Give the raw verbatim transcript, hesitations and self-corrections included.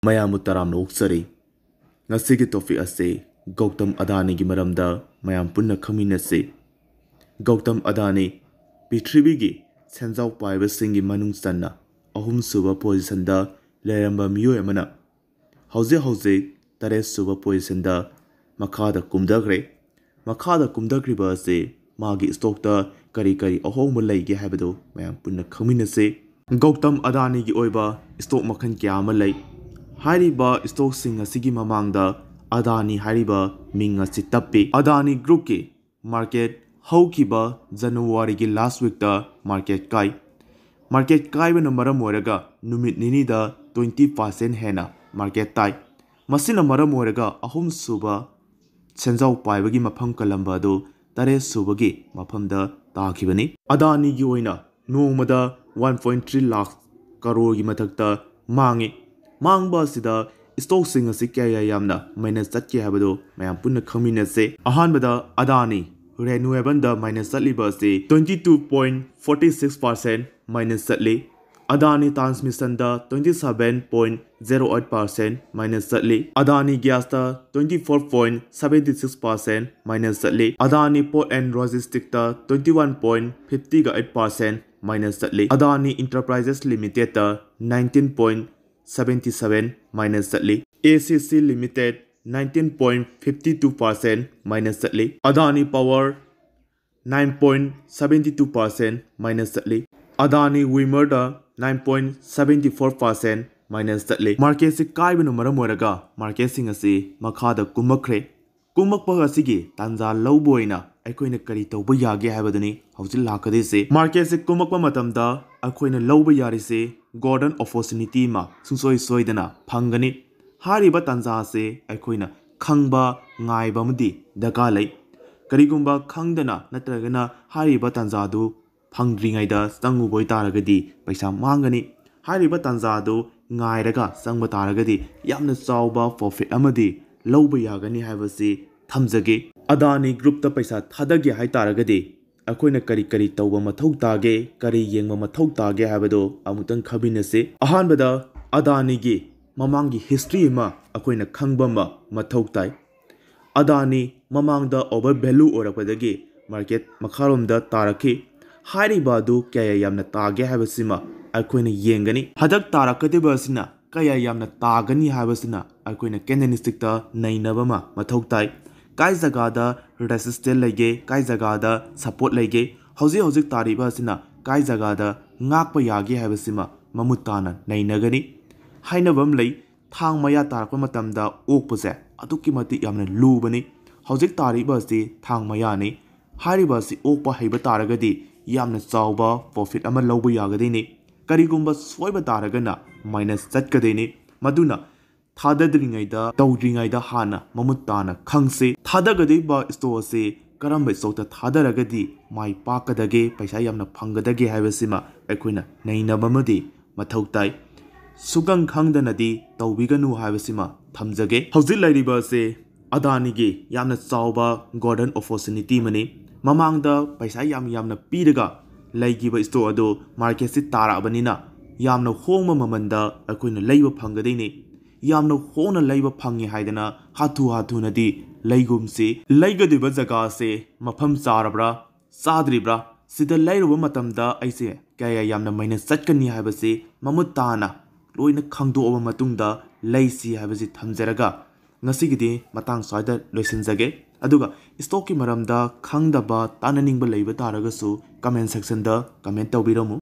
ꯃꯌꯥꯝꯕꯨ ꯇꯔꯥꯝꯅ ꯑꯣꯛꯆꯔꯤ꯫ ꯉꯁꯤꯒꯤ topic ꯑꯁꯤ ꯒꯧꯇꯝ ꯑꯗꯥꯅꯤꯒꯤ ꯃꯔꯝꯗ ꯃꯌꯥꯝ ꯄꯨꯟꯅ ꯈꯪꯃꯤꯟꯅꯁꯤ꯫ ꯒꯧꯇꯝ ꯑꯗꯥꯅꯤ ꯄ꯭ꯔꯤꯊꯤꯕꯤꯒꯤ ꯁꯦꯟꯖꯥꯎ ꯄꯥꯏꯕꯁꯤꯡꯒꯤ ꯃꯅꯨꯡ ꯆꯟꯅ ꯑꯍꯨꯝꯁꯨꯕ positionꯗ ꯂꯩꯔꯝꯕ ꯃꯤꯑꯣꯏ ꯑꯃꯅ ꯍꯧꯖꯤꯛ ꯍꯧꯖꯤꯛ ꯇꯔꯦꯠꯁꯨꯕ positionꯗ ꯃꯈꯥꯗ ꯀꯨꯝꯊꯈ꯭ꯔꯦ꯫ ꯃꯈꯥꯗ ꯀꯨꯝꯊꯈ꯭ꯔꯤꯕ ꯑꯁꯤ ꯃꯥꯒꯤ stockꯇ ꯀꯔꯤ ꯀꯔꯤ ꯑꯍꯣꯡꯕ ꯂꯩꯒꯦ ꯍꯥꯏꯕꯗꯨ ꯃꯌꯥꯝ ꯄꯨꯟꯅ ꯈꯪꯃꯤꯟꯅꯁꯤ꯫ ꯒꯧꯇꯝ ꯑꯗꯥꯅꯤꯒꯤ ꯑꯣꯏꯕ stock ꯃꯈꯜ ꯀꯌꯥ ꯑꯃ ꯂꯩ꯫ ꯍꯥꯏꯔꯤꯕ stockꯁꯤꯡ ꯑꯁꯤꯒꯤ ꯃꯃꯥꯡꯗ ꯑꯗꯥꯅꯤ ꯍꯥꯏꯔꯤꯕ ꯃꯤꯡ ꯑꯁꯤ ꯇꯞꯄꯤ꯫ ꯑꯗꯥꯅꯤ groupꯀꯤ market ꯍꯧꯈꯤꯕ Januaryꯒꯤ last weekꯇ market ꯀꯥꯏ꯫ Market ꯀꯥꯏꯕꯅ ꯃꯔꯝ ꯑꯣꯏꯔꯒ ꯅꯨꯃꯤꯠ ꯅꯤꯅꯤꯗ twenty percent ꯍꯦꯟꯅ market ꯇꯥꯏ꯫ ꯃꯁꯤꯅ ꯃꯔꯝ ꯑꯣꯏꯔꯒ ꯑꯍꯨꯝꯁꯨꯕ ꯁꯦꯟꯖꯥꯎ ꯄꯥꯏꯕꯒꯤ ꯃꯐꯝ ꯀꯜꯂꯝꯕ ꯑꯗꯨ ꯇꯔꯦꯠ ꯁꯨꯕꯒꯤ ꯃꯐꯝꯗ ꯇꯥꯈꯤꯕꯅꯤ꯫ ꯑꯗꯥꯅꯤꯒꯤ ꯑꯣꯏꯅ ꯅꯣꯡꯃꯗ one point three ꯂꯥꯈ ꯀꯔꯣꯔꯒꯤ ꯃꯊꯛꯇ ꯃꯥꯡꯉꯤ꯫ ꯃꯥꯡꯕ ꯑꯁꯤꯗ stockꯁꯤꯡ ꯑꯁꯤ ꯀꯌꯥ ꯌꯥꯝꯅ minus ꯆꯠꯀꯦ ꯍꯥꯏꯕꯗꯨ ꯃꯌꯥꯝ ꯄꯨꯟꯅ ꯈꯪꯃꯤꯟꯅꯁꯦ꯫ ꯑꯍꯥꯟꯕꯗ ꯑꯗꯥꯅꯤ renewablesꯗ minus ꯆꯠꯂꯤꯕ ꯑꯁꯤ twenty two point forty six percent minus ꯆꯠꯂꯤ꯫ ꯑꯗꯥꯅꯤ transmissionꯗ twenty seven point zero eight percent minus ꯆꯠꯂꯤ꯫ ꯑꯗꯥꯅꯤ gasꯇ twenty four point seventy six percent minus ꯆꯠꯂꯤ꯫ ꯑꯗꯥꯅꯤ port and logisticꯇ twenty one point fifty eight percent minus ꯆꯠꯂꯤ꯫ ꯑꯗꯥꯅꯤ Enterprises Limitedꯇ nineteen point seventy seven minus ꯆꯠꯂꯤ꯫ ACC Limited nineteen point fifty two percent minus ꯆꯠꯂꯤ꯫ ꯑꯗꯥꯅꯤ Power nine point seventy two percent minus ꯆꯠꯂꯤ꯫ ꯑꯗꯥꯅꯤ Vimerꯗ nine point seventy four percent minus ꯆꯠꯂꯤ꯫ Marketꯁꯤ ꯀꯥꯏꯕꯅ ꯃꯔꯝ ꯑꯣꯏꯔꯒ marketꯁꯤꯡ ꯑꯁꯤ ꯃꯈꯥꯗ ꯀꯨꯝꯃꯛꯈ꯭ꯔꯦ꯫ ꯀꯨꯝꯃꯛꯄ ꯑꯁꯤꯒꯤ ꯇꯥꯟꯖꯥ ꯂꯧꯕ ꯑꯣꯏꯅ ꯑꯩꯈꯣꯏꯅ ꯀꯔꯤ ꯇꯧꯕ ꯌꯥꯒꯦ ꯍꯥꯏꯕꯗꯨꯅꯤ ꯍꯧꯖꯤꯛ ꯂꯥꯛꯀꯗꯣꯏꯁꯦ꯫ Marketꯁꯤ ꯀꯨꯝꯃꯛꯄ ꯃꯇꯝꯗ ꯑꯩꯈꯣꯏꯅ ꯂꯧꯕ ꯌꯥꯔꯤꯁꯦ golden opportunity ꯑꯃ ꯁꯨꯡꯁꯣꯏ ꯁꯣꯏꯗꯅ ꯐꯪꯒꯅꯤ꯫ ꯍꯥꯏꯔꯤꯕ ꯇꯥꯟꯖꯥ ꯑꯁꯤ ꯑꯩꯈꯣꯏꯅ ꯈꯪꯕ, ꯉꯥꯏꯕ ꯑꯃꯗꯤ ꯗꯔꯀꯥꯔ ꯂꯩ꯫ ꯀꯔꯤꯒꯨꯝꯕ ꯈꯪꯗꯅ ꯅꯠꯇ꯭ꯔꯒꯅ ꯍꯥꯏꯔꯤꯕ ꯇꯥꯟꯖꯥꯗꯨ ꯐꯪꯗ꯭ꯔꯤꯉꯩꯗ ꯆꯪꯉꯨꯕ ꯑꯣꯏꯇꯥꯔꯒꯗꯤ ꯄꯩꯁꯥ ꯃꯥꯡꯒꯅꯤ꯫ ꯍꯥꯏꯔꯤꯕ ꯇꯥꯟꯖꯥꯗꯨ ꯉꯥꯏꯔꯒ ꯆꯪꯕ ꯇꯥꯔꯒꯗꯤ ꯌꯥꯝꯅ ꯆꯥꯎꯕ profit ꯑꯃꯗꯤ ꯂꯧꯕ ꯌꯥꯒꯅꯤ ꯍꯥꯏꯕꯁꯤ ꯊꯝꯖꯒꯦ꯫ ꯑꯗꯥꯅꯤ groupꯇ ꯄꯩꯁꯥ ꯊꯥꯗꯒꯦ ꯍꯥꯏꯇꯥꯔꯒꯗꯤ ꯑꯩꯈꯣꯏꯅ ꯀꯔꯤ ꯀꯔꯤ ꯇꯧꯕ ꯃꯊꯧ ꯇꯥꯒꯦ, ꯀꯔꯤ ꯌꯦꯡꯕ ꯃꯊꯧ ꯇꯥꯒꯦ ꯍꯥꯏꯕꯗꯨ ꯑꯃꯨꯛꯇꯪ ꯈꯪꯃꯤꯟꯅꯁꯤ꯫ ꯑꯍꯥꯟꯕꯗ ꯑꯗꯥꯅꯤꯒꯤ ꯃꯃꯥꯡꯒꯤ ꯍꯤꯁꯇ꯭ꯔꯤ ꯑꯃ ꯑꯩꯈꯣꯏꯅ ꯈꯪꯕ ꯑꯃ ꯃꯊꯧ ꯇꯥꯏ꯫ ꯑꯗꯥꯅꯤ ꯃꯃꯥꯡꯗ ꯑꯣꯚꯔ ꯚꯦꯂꯨ ꯑꯣꯏꯔꯛꯄꯗꯒꯤ ꯃꯥꯔꯀꯦꯠ ꯃꯈꯥꯔꯣꯝꯗ ꯇꯥꯔꯛꯈꯤ꯫ ꯍꯥꯏꯔꯤꯕ ꯑꯗꯨ ꯀꯌꯥ ꯌꯥꯝꯅ ꯇꯥꯒꯦ ꯍꯥꯏꯕꯁꯤꯃ ꯑꯩꯈꯣꯏꯅ ꯌꯦꯡꯒꯅꯤ꯫ ꯍꯟꯗꯛ ꯇꯥꯔꯛꯀꯗꯧꯔꯤꯕ ꯑꯁꯤꯅ ꯀꯌꯥ ꯌꯥꯝꯅ ꯇꯥꯒꯅꯤ ꯍꯥꯏꯕꯁꯤꯅ ꯑꯩꯈꯣꯏꯅ ꯀꯦꯟꯗꯜꯁ꯭ꯇꯤꯛꯇ ꯅꯩꯅꯕ ꯑꯃ ꯃꯊꯧ ꯇꯥꯏ꯫ ꯀꯥꯏ ꯖꯒꯥꯗ ꯔꯦꯁꯤꯁꯇꯦꯟꯁ ꯂꯩꯒꯦ, ꯀꯥꯏ ꯖꯒꯥꯗ ꯁꯄꯣꯔꯠ ꯂꯩꯒꯦ, ꯍꯧꯖꯤꯛ ꯍꯧꯖꯤꯛ ꯇꯥꯔꯤꯕ ꯑꯁꯤꯅ ꯀꯥꯏ ꯖꯒꯥꯗ ꯉꯥꯛꯄ ꯌꯥꯒꯦ ꯍꯥꯏꯕꯁꯤꯃ ꯃꯃꯨꯠ ꯇꯥꯅ ꯅꯩꯅꯒꯅꯤ꯫ ꯍꯥꯏꯅꯕ ꯑꯃ ꯂꯩ, ꯊꯥꯡ ꯃꯌꯥ ꯇꯥꯔꯛꯄ ꯃꯇꯝꯗ ꯑꯣꯛꯄꯁꯦ ꯑꯗꯨꯛꯀꯤ ꯃꯇꯤꯛ ꯌꯥꯝꯅ ꯂꯨꯕꯅꯤ꯫ ꯍꯧꯖꯤꯛ ꯇꯥꯔꯤꯕ ꯑꯁꯤ ꯊꯥꯡ ꯃꯌꯥꯅꯤ꯫ ꯍꯥꯏꯔꯤꯕ ꯑꯁꯤ ꯑꯣꯛꯄ ꯍꯩꯕ ꯇꯥꯔꯒꯗꯤ ꯌꯥꯝꯅ ꯆꯥꯎꯕ ꯄ꯭ꯔꯣꯐꯤꯠ ꯑꯃ ꯂꯧꯕ ꯌꯥꯒꯗꯣꯏꯅꯤ꯫ ꯀꯔꯤꯒꯨꯝꯕ ꯁꯣꯏꯕ ꯇꯥꯔꯒꯅ ꯃꯥꯏꯅꯁ ꯆꯠꯀꯗꯣꯏꯅꯤ꯫ ꯃꯗꯨꯅ ꯊꯥꯗꯗ꯭ꯔꯤꯉꯩꯗ, ꯇꯧꯗ꯭ꯔꯤꯉꯩꯗ ꯍꯥꯟꯅ ꯃꯃꯨꯠ ꯇꯥꯅ ꯈꯪꯁꯤ꯫ ꯊꯥꯗꯒꯗꯧꯔꯤꯕ ꯁ꯭ꯇꯣꯛ ꯑꯁꯤ ꯀꯔꯝꯕ ꯁ꯭ꯇꯣꯛꯇ ꯊꯥꯗꯔꯒꯗꯤ ꯃꯥꯏ ꯄꯥꯛꯀꯗꯒꯦ, ꯄꯩꯁꯥ ꯌꯥꯝꯅ ꯐꯪꯒꯗꯒꯦ ꯍꯥꯏꯕꯁꯤꯃ ꯑꯩꯈꯣꯏꯅ ꯅꯩꯅꯕ ꯑꯃꯗꯤ ꯃꯊꯧ ꯇꯥꯏ꯫ ꯁꯨꯈꯪ ꯈꯪꯗꯅꯗꯤ ꯇꯧꯕꯤꯒꯅꯨ ꯍꯥꯏꯕꯁꯤꯃ ꯊꯝꯖꯒꯦ꯫ ꯍꯧꯖꯤꯛ ꯂꯩꯔꯤꯕ ꯑꯁꯤ ꯑꯗꯥꯅꯤꯒꯤ ꯌꯥꯝꯅ ꯆꯥꯎꯕ ꯒꯣꯜꯗꯟ ꯑꯣꯄꯣꯔꯆꯨꯅꯤꯇꯤ ꯑꯃꯅꯤ꯫ ꯃꯃꯥꯡꯗ ꯄꯩꯁꯥ ꯌꯥꯝ ꯌꯥꯝꯅ ꯄꯤꯔꯒ ꯂꯩꯈꯤꯕ ꯁ꯭ꯇꯣꯛ ꯑꯗꯨ ꯃꯥꯔꯀꯦꯠꯁꯤ ꯇꯥꯔꯛꯑꯕꯅꯤꯅ ꯌꯥꯝꯅ ꯍꯣꯡꯕ ꯃꯃꯜꯗ ꯑꯩꯈꯣꯏꯅ ꯂꯩꯕ ꯐꯪꯒꯗꯣꯏꯅꯤ꯫ ꯌꯥꯝꯅ ꯍꯣꯡꯅ ꯂꯩꯕ ꯐꯪꯉꯤ ꯍꯥꯏꯗꯅ ꯍꯥꯊꯨ ꯍꯥꯊꯨꯅꯗꯤ ꯂꯩꯒꯨꯝꯁꯤ꯫ ꯂꯩꯒꯗꯧꯔꯤꯕ ꯖꯒꯥ ꯑꯁꯤ ꯃꯐꯝ ꯆꯥꯔꯕ꯭ꯔꯥ, ꯆꯥꯗ꯭ꯔꯤꯕ꯭ꯔꯥ, ꯁꯤꯗ ꯂꯩꯔꯨꯕ ꯃꯇꯝꯗ ꯑꯩꯁꯦ ꯀꯌꯥ ꯌꯥꯝꯅ ꯃꯥꯏꯅꯁ ꯆꯠꯀꯅꯤ ꯍꯥꯏꯕꯁꯤ ꯃꯃꯨꯠ ꯇꯥꯅ ꯂꯣꯏꯅ ꯈꯪꯗꯣꯛꯑꯕ ꯃꯇꯨꯡꯗ ꯂꯩꯁꯤ ꯍꯥꯏꯕꯁꯤ ꯊꯝꯖꯔꯒ ꯉꯁꯤꯒꯤꯗꯤ ꯃꯇꯥꯡ ꯁ꯭ꯋꯥꯏꯗ ꯂꯣꯏꯁꯤꯟꯖꯒꯦ꯫ ꯑꯗꯨꯒ ꯁ꯭ꯇꯣꯛꯀꯤ ꯃꯔꯝꯗ ꯈꯪꯗꯕ, ꯇꯥꯟꯅꯅꯤꯡꯕ ꯂꯩꯕ ꯇꯥꯔꯒꯁꯨ ꯀꯃꯦꯟ ꯁꯦꯛꯁꯟꯗ ꯀꯃꯦꯟ ꯇꯧꯕꯤꯔꯝꯃꯨ꯫